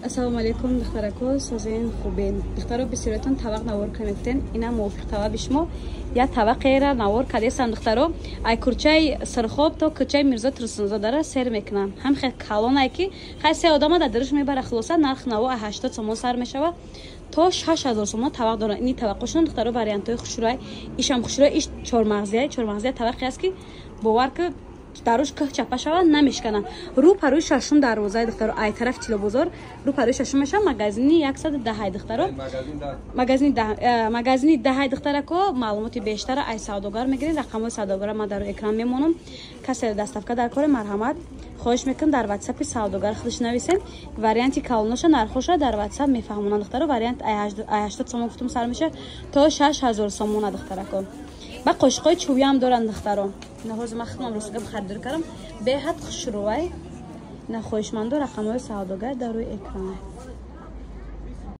Ассалому алайкум, духтарако, созен, хубен? Духтаро, бисёриятон тавақ навор кунед, ина мувофиқ талаби шумо я тавақера навор кардесам. Духтаро, ай курчаи Сирхоб то курчаи Мирзо Турсунзодара сер мекунам. Ҳам хел калонае, ки хай се одама дар даруш мебара. Хулоса, нарх наво ай 80 сомон сар мешава, то 6000 сомон тавақ доранд. Ини тавақошон, духтаро, вариантҳои хушрӯай. Ишам хушрӯай, иш чормағзия. Чормағзия тавақе аст, ки бовар ки, даруш кӯҳ чапа шава, намешкананд. Рӯ парӯи шашум дарвозаи, духтаро, ай тарафи Тилобозор рӯ парӯи шашум мешава, магазини 110-ай, духтаро, магазини 10-ай. Духтарако, маълумоти бештара ай савдогар мегиред. Рақамҳои савдогара ман дар экран мемонам. Касе доставка дар коре, марҳамат, хоҳиш мекунам, дар ватсапи савдогар худаш нависем. Варианти калоноша, нархоша дар ватсап мефаҳмонанд. Духтаро, вариант ай 80 сомон гуфтум, сар мешавад, то 6000 сомона. Духтарако, ба қошиқҳои чӯбиам доранд. Духтаро, ҳозир ман худам ростгап харидорӣ кардам, беҳад хушрӯвай. На, хоҳишмандо, рақамҳои савдогар дар рӯи экран.